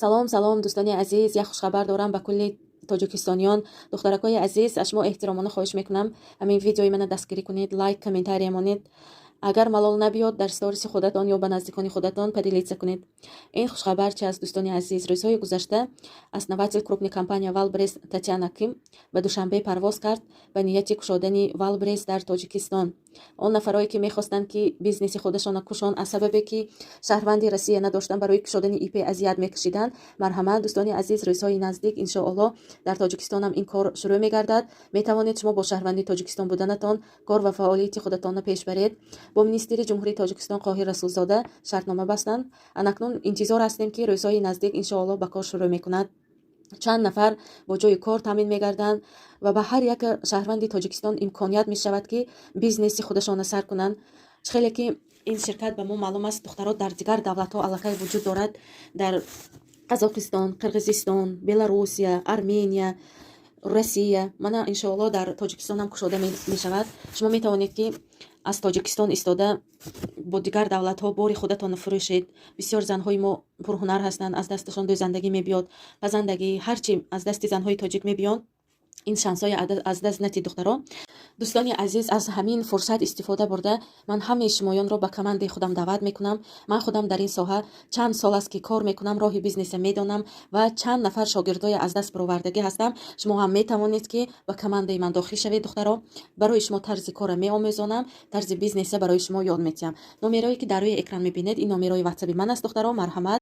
Салом, салом, дӯстони азиз! Як хушхабар дорам ба кулли тоҷикистониён. Духтаракҳои азиз, аз шумо эҳтиромона хоҳиш мекунам, ҳамин видеои мана дастгирӣ кунед, лайк, комментария монед. Агар малол набиёд, дар сториси худатон ё ба наздикони худатон поделиться кунед. Ин хушхабар чи аст, дӯстони азиз? Рӯзҳои гузашта основатель крупной компания Вайлдберриз Татьяна Ким ба Душанбе парвоз кард ба нияти кушодани Вайлдберриз дар Тоҷикистон. Он нафарое, ки мехостанд, ки бизнеси худашона кушон, аз сабабе ки шаҳрванди Россия надоштанд, барои кушодани ИП азият мекашиданд, марҳамат, дӯстони азиз, рӯзҳои наздик, иншоалло, дар Тоҷикистонам ин кор шурӯъ мегардад. Метавонед шумо бо шаҳрванди Тоҷикистон буданатон кор ва фаъолияти худатонро пеш баред. Бо министри Ҷумҳурии Тоҷикистон Қоҳир Расулзода шартнома бастанд. Анакнун интизор ҳастем, ки рӯзҳои наздик, иншоалло, ба кор шурӯъ мекунад. Чанд нафар бо ҷои кор таъмин мегарданд ва ба ҳар як шаҳрванди Тоҷикистон имконият мешавад, ки бизнеси худашонро сар кунанд. Хеле ки ин ширкат ба мо маълум аст, духтаро, дар дигар давлатҳо аллакай вуҷуд дорад: дар Қазоқистон, Қирғизистон, Беларусия, Армения, Россия. Мана, иншоалло, дар Тоҷикистонам кушода мешавад. Шумо метавонед, ки аз Тоҷикистон истода бо дигар давлатҳо бори худатонро фурӯшед. Бисёр занҳои мо пурҳунар ҳастанд, аз дасташон дӯзандагӣ мебиёд, пазандагӣ, ҳар чи аз дасти занҳои тоҷик мебиёд. Ин шансҳои аз даст натид, духтаро. Дӯстони азиз, аз ҳамин фурсат истифода бурда, ман ҳамаи шумоёнро ба командаи худам даъват мекунам. Ман худам дар ин соҳа чанд сол аст, ки кор мекунам, роҳи бизнеса медонам ва чанд нафар шогирдои аз даст баровардагӣ ҳастам. Шумо ҳам метавонед, ки ба командаи ман дохил шавед, духтаро. Барои шумо тарзи корра меомӯзонам, тарзи бизнеса барои шумо ёд метиҳам. Номерое, ки дар рӯи экран мебинед, ин номерои ватсаби ман аст, духтаро, марҳамат.